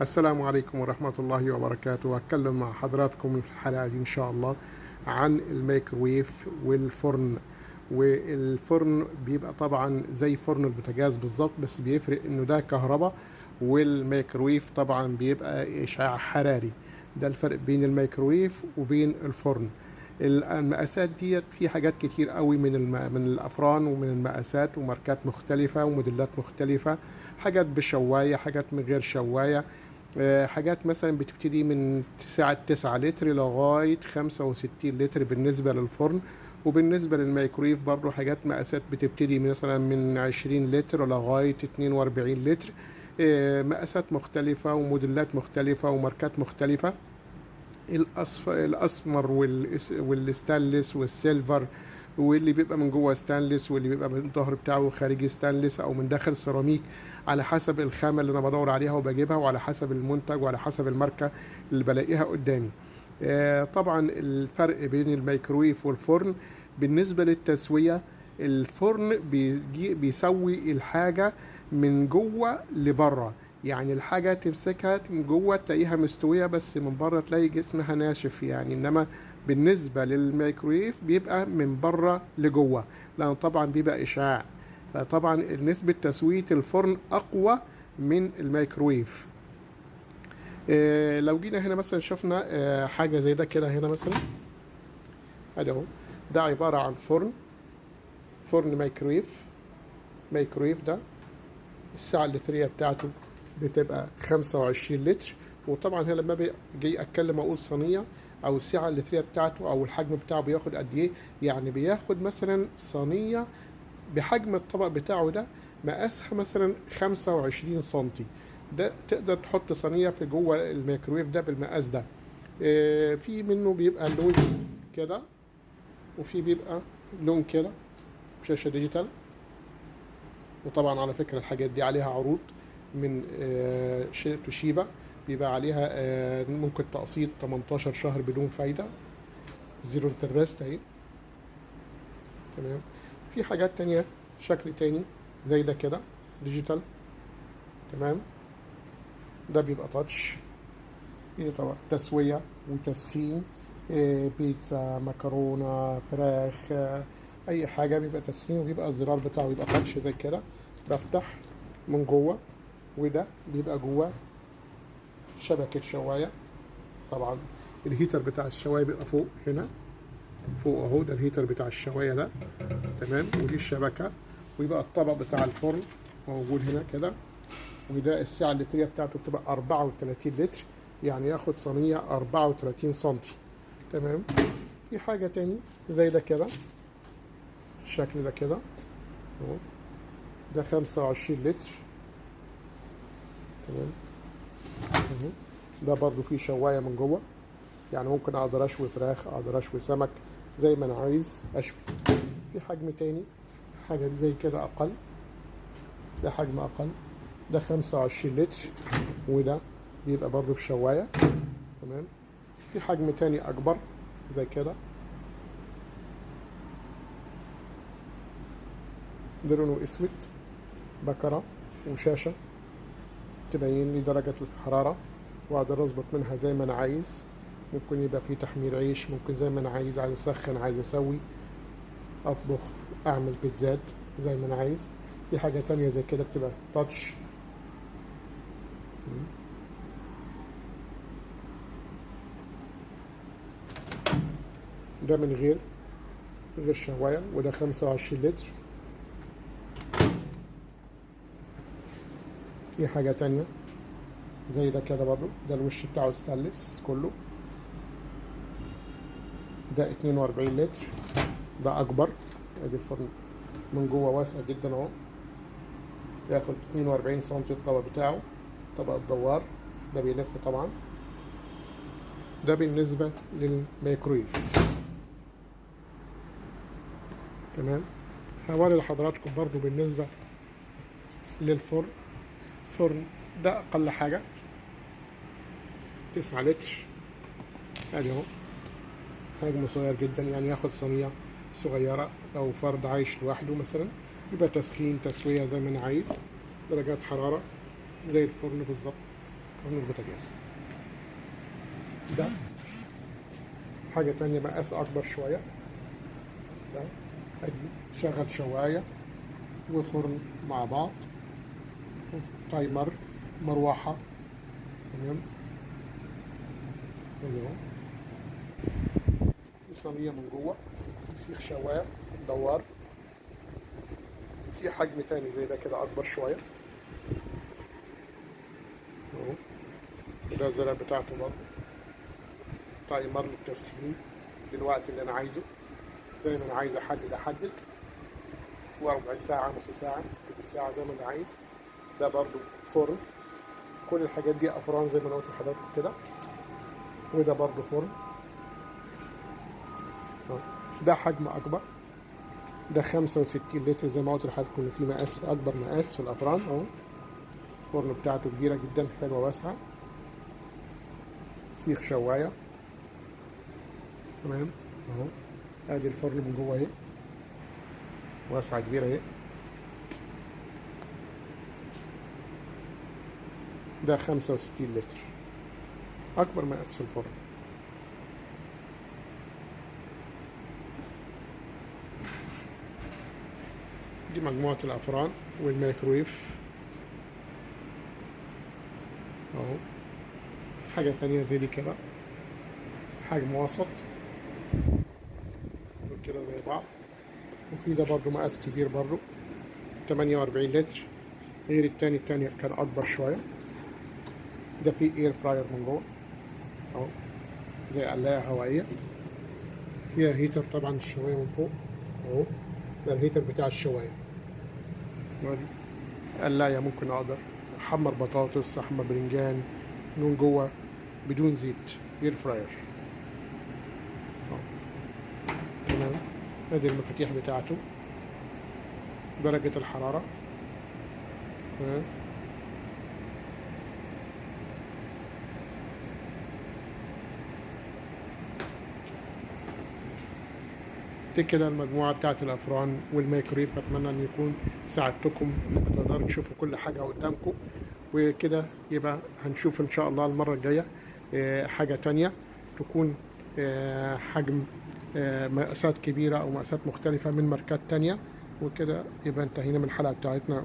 السلام عليكم ورحمة الله وبركاته. هتكلم مع حضراتكم الحلقة دي إن شاء الله عن الميكروويف والفرن. والفرن بيبقى طبعا زي فرن البوتاجاز بالظبط، بس بيفرق إنه ده كهرباء، والميكروويف طبعا بيبقى إشعاع حراري. ده الفرق بين الميكروويف وبين الفرن. المقاسات ديت في حاجات كتير قوي من الافران ومن المقاسات وماركات مختلفة وموديلات مختلفة، حاجات بشوايه، حاجات من غير شوايه، حاجات مثلا بتبتدي من سعة 9 لتر لغاية 65 لتر بالنسبة للفرن. وبالنسبة للميكرويف برضو حاجات مقاسات بتبتدي مثلا من 20 لتر لغاية 42 لتر، مقاسات مختلفة وموديلات مختلفة وماركات مختلفة. الاسمر والستانلس وال silver، واللي بيبقى من جوه ستانلس واللي بيبقى من الظهر بتاعه خارجي ستانلس او من داخل سيراميك، على حسب الخامة اللي انا بدور عليها وبجيبها، وعلى حسب المنتج وعلى حسب الماركة اللي بلاقيها قدامي. طبعا الفرق بين الميكروويف والفرن بالنسبة للتسويه، الفرن بيسوي الحاجة من جوه لبره، يعني الحاجة تمسكها من جوه تلاقيها مستوية، بس من بره تلاقي جسمها ناشف يعني. إنما بالنسبة للميكروويف بيبقى من بره لجوه، لأنه طبعا بيبقى إشعاع، فطبعا نسبة تسوية الفرن أقوى من الميكروويف. لو جينا هنا مثلا شفنا حاجة زي ده كده، هنا مثلا أدي أهو، ده عبارة عن فرن ميكروويف. ميكروويف ده السعة اللترية بتاعته بتبقى 25 لتر. وطبعا هنا لما جاي اتكلم اقول صينية او السعة اللتريه بتاعته او الحجم بتاعه بياخد قد ايه، يعني بياخد مثلا صينية بحجم الطبق بتاعه ده مقاسها مثلا 25 سنتي، ده تقدر تحط صينية في جوه الميكروويف ده بالمقاس ده. في منه بيبقى لون كده، وفي بيبقى لون كده، شاشة digital. وطبعا على فكرة الحاجات دي عليها عروض من توشيبا، بيبقى عليها ممكن تقسيط 18 شهر بدون فايدة، zero interest اهي. تمام. في حاجات تانية شكل تاني زي ده كده digital. تمام. ده بيبقى touch، ايه طبعا تسوية وتسخين، بيتزا، مكرونة، فراخ، اي حاجة بيبقى تسخين، وبيبقى الزرار بتاعه بيبقى touch زي كده، بفتح من جوه، وده بيبقى جوه شبكة شواية. طبعا ال heater بتاع الشواية بيبقى فوق هنا، فوق اهو، ده ال heater بتاع الشواية ده. تمام. ودي الشبكة، ويبقى الطبق بتاع الفرن موجود هنا كده. وده السعة اللترية بتاعته بتبقى 34 لتر، يعني ياخد صينية 34 سنتي. تمام. في حاجة تاني زي ده كده، الشكل ده كده اهو، ده 25 لتر. تمام. ده برضو فيه شواية من جوه، يعني ممكن اقدر اشوي فراخ، اقدر اشوي سمك، زي ما انا عايز اشوي. في حجم تاني، حاجة زي كده اقل، ده حجم اقل، ده 25 لتر، وده بيبقى برضو بشواية. تمام. في حجم تاني اكبر زي كده، ده لونه اسود، بكرة وشاشة تبين لي درجة الحرارة، واقدر اظبط منها زي ما انا عايز. ممكن يبقى فيه تحمير عيش، ممكن زي ما انا عايز، عايز اسخن، عايز اسوي، اطبخ، اعمل بيتزات زي ما انا عايز. في حاجة تانية زي كده بتبقى تاتش. ده من غير شواية، وده 25 لتر. في حاجة تانية زي ده كده برضو، ده الوش بتاعه ستانلس كله، ده 42 لتر، ده أكبر. ادي الفرن من جوه واسع جدا اهو، ياخد 42 سنتي الطبق بتاعه، طبق الدوار ده بيلف طبعا. ده بالنسبة للميكرويف. تمام. هوري لحضراتكم برضو بالنسبة للفرن. فرن ده أقل حاجة 9 لتر، ادي اهو، حجمه صغير جدا، يعني ياخد صينية صغيرة لو فرد عايش لوحده مثلا، يبقى تسخين تسوية زي ما انا عايز، درجات حرارة زي الفرن بالظبط. فرن البوتاجاز. ده حاجة تانية مقاس أكبر شوية، ده أدي شغل شواية وفرن مع بعض، timer، مروحة، تمام. أهو في صينية من جوه، في سيخ شواية دوار، في حجم تاني زي ده كده أكبر شوية أهو، ده الزرع بتاعته برضه، timer للتسخين دلوقتي اللي أنا عايزه، زي ما أنا عايز أحدد وربع ساعة، نص ساعة، تلت ساعة، زي ما أنا عايز. ده برضو فرن، كل الحاجات دي أفران زي ما أنا قلت لحضراتكم كده. وده برضو فرن، ده حجم أكبر، ده 65 لتر زي ما قلت لحضراتكم إن في مقاس أكبر مقاس في الأفران أهو. الفرن بتاعته كبيرة جدا، حلوة واسعة، سيخ شواية، تمام أهو. ادي الفرن من جوه اهي، واسعة كبيرة اهي. ده 65 لتر، أكبر مقاس في الفرن. دي مجموعة الأفران والميكرويف أهو. حاجة تانية زي دي كده، حجم وسط، دول كده زي بعض. وفي ده برضو مقاس كبير برضو 48 لتر، غير التاني، التاني كان أكبر شوية. ده فيه اير فراير من جوه اهو، زي قلاية هوائية، فيها heater طبعا الشواية من فوق اهو، ده ال heater بتاع الشواية. قلاية ممكن اقدر احمر بطاطس، احمر برنجان من جوه بدون زيت، air fryer اهو. تمام، ادي المفاتيح بتاعته، درجة الحرارة، تمام. دي كده المجموعة بتاعت الأفران والميكرويف. أتمنى أن يكون ساعدتكم إنكم تقدروا تشوفوا كل حاجة قدامكم، وكده يبقى هنشوف إن شاء الله المرة الجاية حاجة تانية تكون حجم مقاسات كبيرة أو مقاسات مختلفة من ماركات تانية. وكده يبقى انتهينا من الحلقة بتاعتنا.